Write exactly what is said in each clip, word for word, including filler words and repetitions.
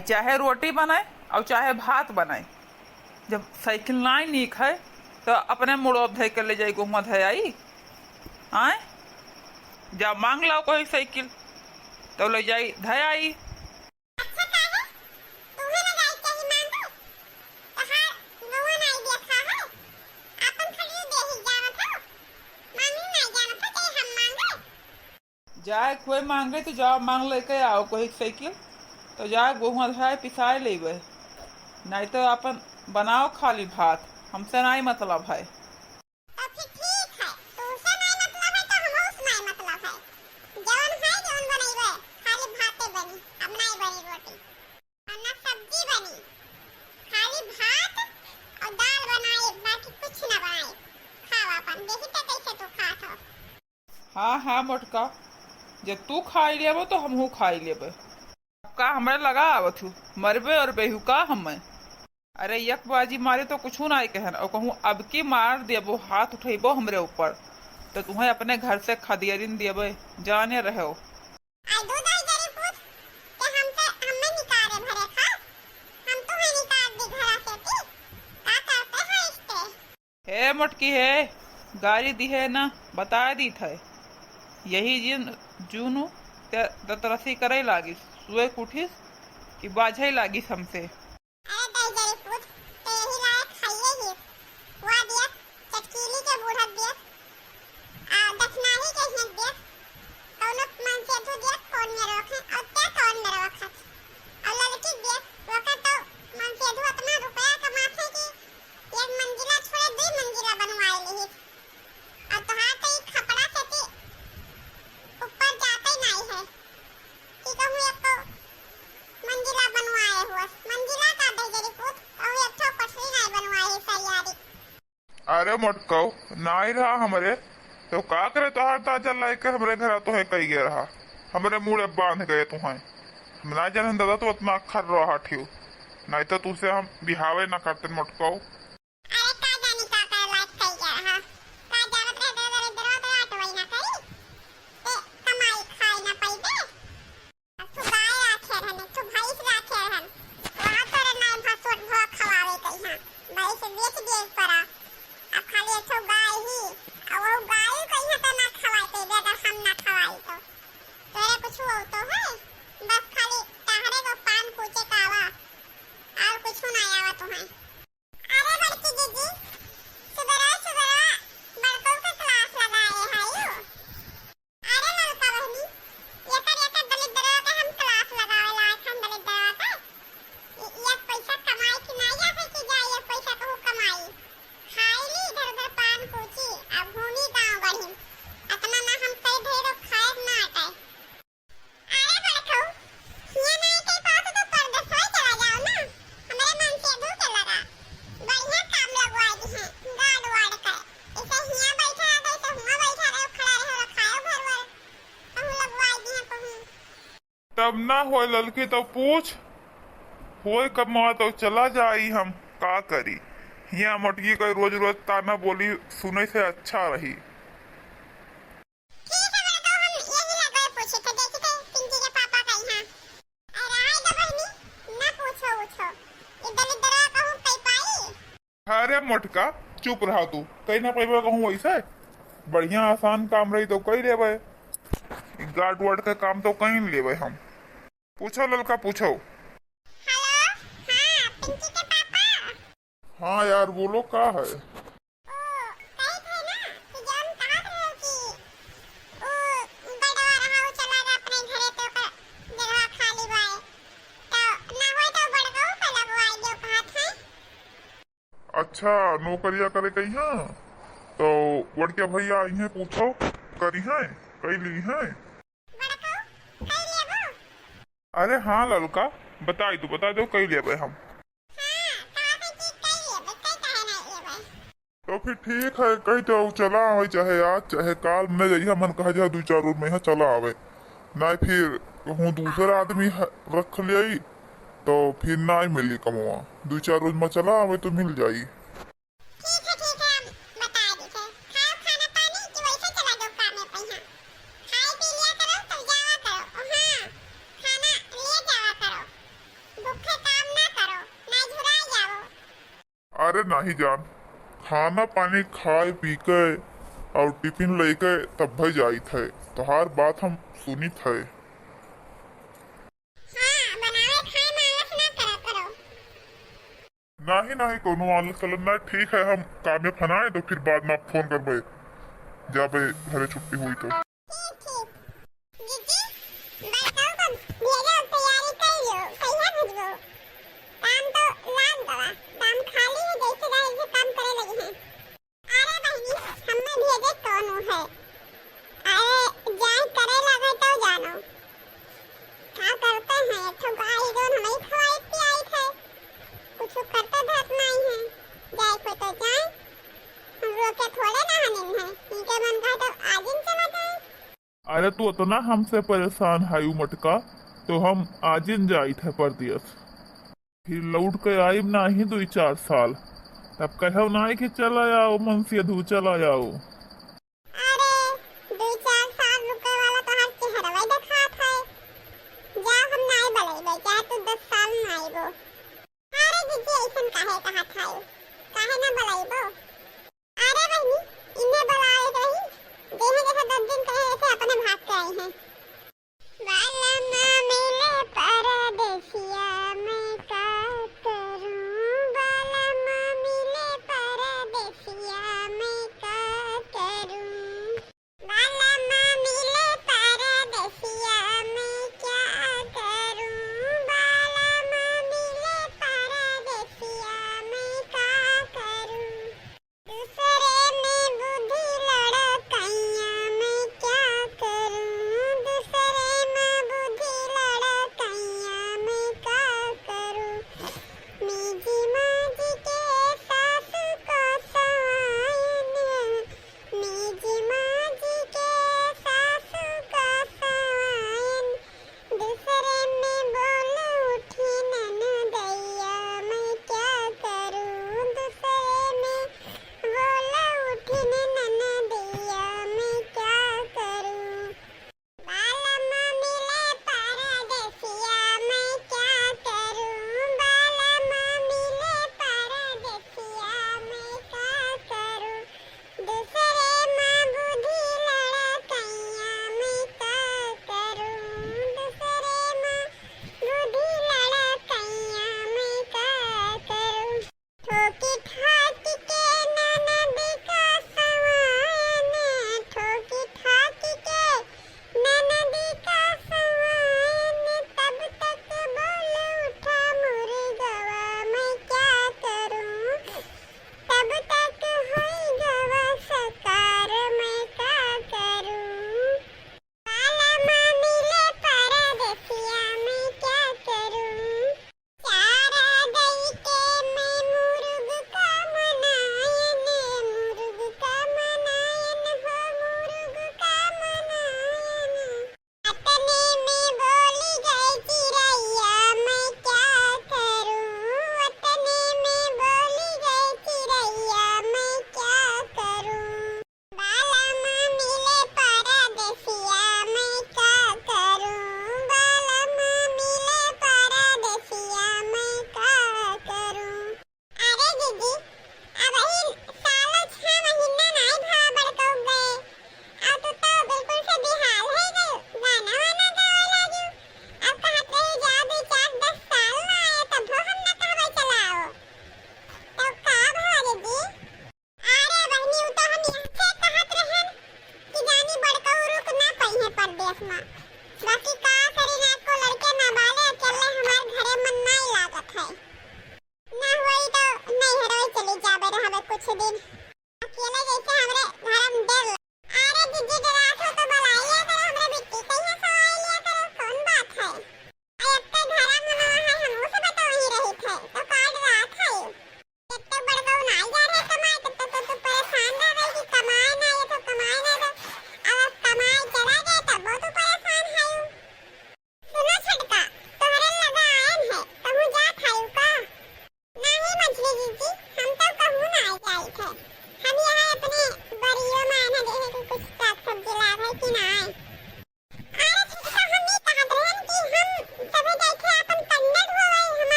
चाहे रोटी बनाए और चाहे भात बनाए, जब साइकिल नाई नीक है, तो अपने मुड़ो धै के ले जाई, गोहुआ धै आई। आए, जा मांग लाओ कोई साइकिल, तो ले जाई, धै आई। अच्छा, काहे? तूहे ना जाए चाही मांगे? तोहार गोहुआ नाई देखा है? आपन खरीद दे ही जावत हो? मांगे नाई जानत हो, चाहे हम मांगे? जाए कोई मांगे तो जाओ, मांग लेके आओ कोई साइकिल, तो जाए गोहुआ धाए पिसाए लेबे, नहीं तो अपन बनाओ खाली भात, हमसे नहीं मतलब है। तो फिर ठीक है, तुमसे नहीं मतलब है तो हमहू से नहीं मतलब है। जौन है, जौन बनैबे, खाली भाते बनी, अब नहीं बनी रोटी, और ना सब्जी बनी, खाली भात और दाल बनाए, बाकी कुछ ना बनाए। खाओ अपन, देखी तो कैसे तू खात हो। हाँ, हाँ, मोटका, जब तू खाई लेबो, तो हमहू खाई लेबे। अब का हमरे लगा आवत हू, मरबे और बेहू का हमें? अरे, यक बाजी मारे तो कुछू नाई कहन, और कहूँ अब की मार देबो, हाथ उठेबो हमरे ऊपर, तो तुम्हें अपने घर से खदेरिन देबे, जाने रहो। आई दूध आई जरी पूछ के हमसे, हमें निकारे भरे खास, हम तुम्हें निकाल दी घरा से की, का करते हैं इससे? हे मोटकी हे, गारी दिहे न, बताए दीत है। यही जिन जूनू ते दतरसी करे लागिस, सुए कुठिस कि बाझे लागिस हमसे। अरे दहिजरी पूत, ते यही लायक हइये ही। हुआ दियत, चटकीली के बूढ़त दियत, आ दखनाही के हियत दियत, कौनो मनसेधु दियत कौन में रोखे, और क्या कौन में रोखत? और लड़की दियत, ओकर तो मनसेधु अतना रुपया कमाथे कि एक मंजिला छोड़े, दुई मंजिला बनवाए लिहित। और तोहार तो ई खपड़ा से ती ऊपर जाते ही नाई है। की कहूँ एको मंजिला बनवाए हुआ, मंजिला का दहिजरी पूत, कहूँ एक ठो कोठरी नाई बनवाए है सरियारी। अरे मोटकऊ, नाई रहा हमरे, तो का करे तोहार दादा लाइके हमरे घरा तोहे कई गए रहा, हमरे मुड़े बांध गए तुहें। हम ना जाने दादा, तू अतना अखर रहा ठियो, नाई तो तुसे हम बिहावे ना करते मोटकऊ। अरे का जानी का करे लायक कई गए रहा, का जानत रहे दे दे दे दे दे वही ना करी, ते कमाई खाई ना पाई दे। अब तू गाय राखे रहन, तू भैंस राखे रहन, वहाँ तोरे नाई भसोट भो खवावे कहिया, भैंस बेच दिए पड़ा। अब खाली एक ठो गाय ही, और वो गाय कहिया तो ना खवाए पे दे, अगर हम ना खवाई तो। तोरे कुछ हो तो है, बस खाली तहरे को पान पूछे का आवा, और कुछ ना आवा तुम्हें। अरे बड़की दीदी, सुबेरा सुबेरा बड़कऊ के class लगाए हयू। अरे ललका बहिनी, एकर, एकर दलिद्दरवा के हम class लगावे लायक हन, दलिद्दरवा के। इ-, एक पैसा कमाई कि नाई आवे कि जाई, एक पैसा कहूँ कमाई। खाई ली इधर उधर पान पूछी, अब घूमी गाँव बढ़ी। अतना ना हम कई ढेरो खाए ना अटाए। अरे बड़कऊ, हियां नाई के पास तो परदेसवा चला जाओ ना, हमरे मनसेधू के लगा। बढ़िया काम लगवाई दी हैं, गार्ड वार्ड का। इसे हियां बैठा रहे, तो हुआं बैठा रहे, खड़ा रहे, रखायो घर वर, कहूँ लगवाई दी हैं कहूँ। तब ना होए ललकी, तो पूछ, होए कमवा तो चला जाई, हम का करी? हियां मोटकी के रोज रोज ताना बोली सुने से अच्छा रही। ठीक है बड़कऊ, हम यही लगे पूछे थे, देखी थे पिंकी के पापा का यहाँ। अरे आए दो बहनी, ना पूछो उछो, ये दलिद्दरवा कहूँ कई पाई। अरे मोटका, चुप रहा तू, कई ना पैबे कहूँ वैसे। बढ़िया आसान काम रही तो कई लेबे, गार्ड वार्ड के काम तो कई लेबे हम। पूछो ललका, पूछो। हेलो, हाँ, पिंकी के पापा। हाँ यार, बोलो, का है? ओ, कही थे ना कि जौन कहत रहे कि ओ बड़वा रहा, उ चला गया अपने घरे, तो ओकर जगह खाली बाए, तो ना होए तो बड़कऊ पे लगवाई दो कहत है। अच्छा, नौकरिया करे कहिया, तो बड़के भैया अइहें, पूछो, करिहें, कई लीहें। बड़कऊ, कई लेबो? अरे हाँ ललका, बताई दो, बता दो, कई लेबे हम। हाँ, कहा थे कि कई लेबे, कई काहे ना लेबे? तो फिर ठीक है, कही तो चला आवे, चाहे आज, चाहे काल, में जइहा मन कहा जा, दू चार रोज में यहाँ चला आवे, नाई फिर कहूँ दूसर आदमी ह-, रख लियाई, तो फिर नाई मिली कमवा, दू चार रोज में चला आवे तो मिल जाई। ठीक है, ठीक है, हम बता दी थे। खाओ खाना पानी कि वैसे चला जाओ काम में पहिया। खाए पी लिया करो, तब जावा करो। ओ हाँ, खाना ले जावा करो। दो अरे नाही जान, खाना पानी खाए पी के और टिफिन लेके तब भाई जाइत है, तोहार बात हम सुनित है। हाँ, बनावे खाए में आलस ना करत करो। नाही, नाही, कोनो आलस वालस ना, ठीक है, हम कामे फनाए तो फिर बाद में फोन करबे, जाबे घरे छुट्टी हुई तो। ठीक, ठीक। जीजी, बड़काऊ को भेजो, तैयारी कर लो, कहिया भेजबो? काम तो लाग गवा, काम खाली है, जैसे जाए से काम करे लगे हैं। अरे बहिनी, हमें भेजे कौन है? अरे जाए करे लगे तो जानो। का करते हैं, एक ठो गाय जोन हमें खवाई पियाई थे, कुछ करते धरत नहीं है। जाए को तो जाए, हम रोके थोड़े ना हनिन है, इनके मन का तो आजिन चला जाए। अरे तू उतना हमसे परेशान है मटका, तो हम आजिन जाइत है परदेस। फिर लौट के आइब नाही दुई चार साल, तब कहब नाही कि चला आओ मुंशी अधू, चला आओ। अरे, दुई चार साल रुके वाला तोहार चेहरवा देखात है। जा, हम नाही बलैबे, चाहे तू दस साल ना आइबो। अरे जीजी, ऐसन काहे कहत है? काहे ना बलैबो? अरे बहिनी, इन्हें बलाए रही, जेहे जैसे दस दिन कहे, ऐसे अपने भाग के आई हैं। बालम मिले परदेसिया, मैं का करूं? बालम मिले परदेसिया, मैं का करूं? बालम मिले परदेसिया, मैं क्या करूं? बालम मिले परदेसिया, मैं का करूं? दूसरे में बुद्धि लड़कैया, मैं क्या करूं? दूसरे में बुद्धि लड़कैया, मैं क्या करूं? मीजी माजी के सासु का सवायन, मीजी माजी के सासु का सवायन, दूसरे में बोल उठी ननदैया, मैं क्या करूं? दूसरे में बोल उठी ननदैया, मैं क्या करूं? बालम मिले परदेसिया, मैं क्या करूं? बालम मिले परदेसिया, मैं क्या करूं? दूसरे माँ बुद्धि लड़कैया, मैं का करूं? दूसरे माँ बुद्धि लड़कैया, मैं का करूं? ठोकी ठाकी के ननद का सवायन, ठोकी ठाकी के ननद का सवायन, तब तक बोल उठा मुर्गवा, मैं क्या करूं? तब तक होई गवा सकार, मैं का करूं? बालम मिले परदेसिया, मैं क्या करूं? चारा दई के मैं मुर्ग का मनायन, मुर्ग का मनायन हो, मुर्ग का मनायन। अतने में बोली गई चिरैया, मैं क्या करूं? अतने में बोली गई चिरैया, मैं क्या करूं? बालम मिले परदेसिया, मैं क्या करूं? बालम मिले परदेसिया, मैं क्या करूं? अरे दीदी, अबही सालो छह महीना नाई भा बड़कऊ गए, अब तू तो बिल्कुल से बेहाल है गई, गाना वाना गावे लागू। अब कहत रही जा दो चार दस साल ना आए, तब हम ना कहबे चलाओ। तब का भा दीदी? अरे बहनी, उ तो हम यहाँ से कहत रहन कि जानी बड़कऊ रुक ना पइहे परदेस मा, बाकी का करी ना, को लड़के ना बाले, अकेले हमार घरे मन नाई लागत है। ना होई तो नैहरवे चली जाबे रहबे कुछ दिन। अकेले जैसे हमरे घर में डर लगे। अरे जीजी डरात हो तो बुलाइए करो हमरे बिट्टी, कहिया सवाई लिया करो, कौन बात है? आ एक तो घर में ना है, हम उसे बता वहीं रही थे, तो का डरात है? जब तो बड़गऊ ना जा रहे कमाए, तब तो, तो तू परेशान रह गई कि कमाए ना, ये तो कमाए ना, तो अब कमाए चला गया, तब वो तू परेशान है। सुनो छोटका, तोहरे लगा आयन है, कहूँ जात है का? नहीं मछली जीजी, हम तो कहूँ ना आए जाए थे। हम यहाँ अपने बरियो में आना दे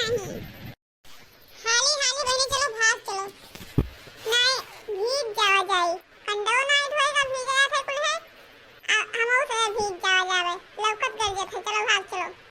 हाली हाली बहिनी, चलो भाग चलो, नाहीं भीग जावा जाई। कंडो नाहीं धोएगा, भीग जात है कुल है। आ, हम उसे भीग जावा जावे, लौकत गरजत है, चलो भाग चलो।